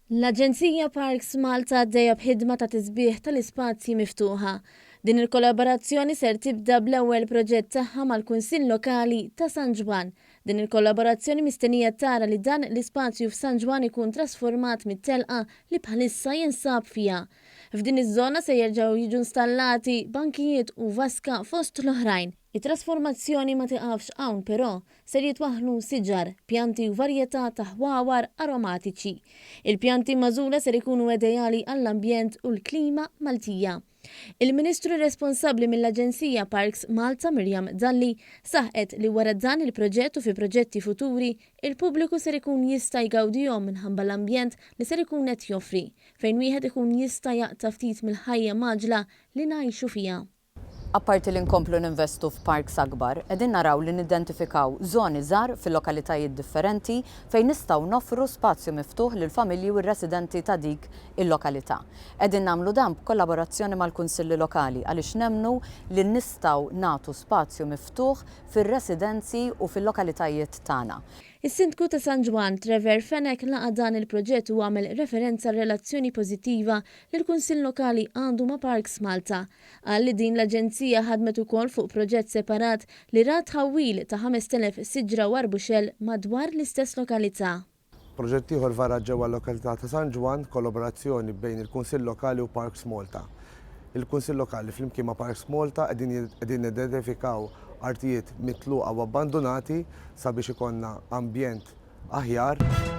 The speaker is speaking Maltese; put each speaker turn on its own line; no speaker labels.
L-Aġenzija Parks Malta għaddejja b'ħidma ta' tisbiħ tal-ispazji miftuħa. Din il-kollaborazzjoni ser tibda bl-ewwel proġett tagħha mal-Kunsill Lokali ta' San Ġwann. Din il-kollaborazzjoni mistennija tara li dan l-ispazju f'San Ġwann ikun trasformat mit-telqa li bħalissa jinsab fiha. F'din iż-żona se jerġgħu jiġu installati bankijiet u vaska fost l-oħrajn. It-trasformazzjoni ma tiqafx hawn però, ser jitwaħħlu siġar, pjanti u varjetà ta' ħwawar aromatiċi. Il-pjanti magħżula ser ikunu ideali għall-ambjent u l-klima Maltija. Il-Ministru responsabbli mill-Aġenzija Parks Malta Miriam Dalli saħqet li wara dan il-proġett u fi proġetti futuri, il-pubbliku ser ikun jista' jgawdihom minħabba l-ambjent li ser ikun qed joffri, fejn wieħed ikun jista' jaqta' ftit mill-ħajja mgħaġġla li ngħixu fiha.
Apparti li nkomplu ninvestu f'parks akbar, qegħdin naraw li nidentifikaw żoni żgħar fil-lokalitajiet differenti fejn nistgħu noffru spazju miftuħ lill-familji u r-residenti ta' dik il-lokalità. Qegħdin nagħmlu dan b'kollaborazzjoni mal-Kunsilli Lokali għaliex nemmnu li nistgħu nagħtu spazju miftuħ fir-residenzi u fil-lokalitajiet tagħna.
Is-Sindku ta' San Ġwann, Trevor Fenech laqa' dan il-proġett u għamel referenza għar-relazzjoni pożittiva li l-Kunsill Lokali għandu ma' Parks Malta. Qal li din l-aġenzija ħadmet ukoll fuq proġett separat li ra tħawwil ta' 5,000 siġra u arbuxell madwar l-istess lokalità.
Proġett ieħor varat ġewwa l-lokalità ta' San Ġwann, kollaborazzjoni bejn il-Kunsill Lokali u Parks Malta. Il-Kunsill Lokali flimkien ma' Parks Malta qegħdin qegħdin nidentifikaw artijiet mitluqa u abbandunati sabiex ikollna ambjent aħjar.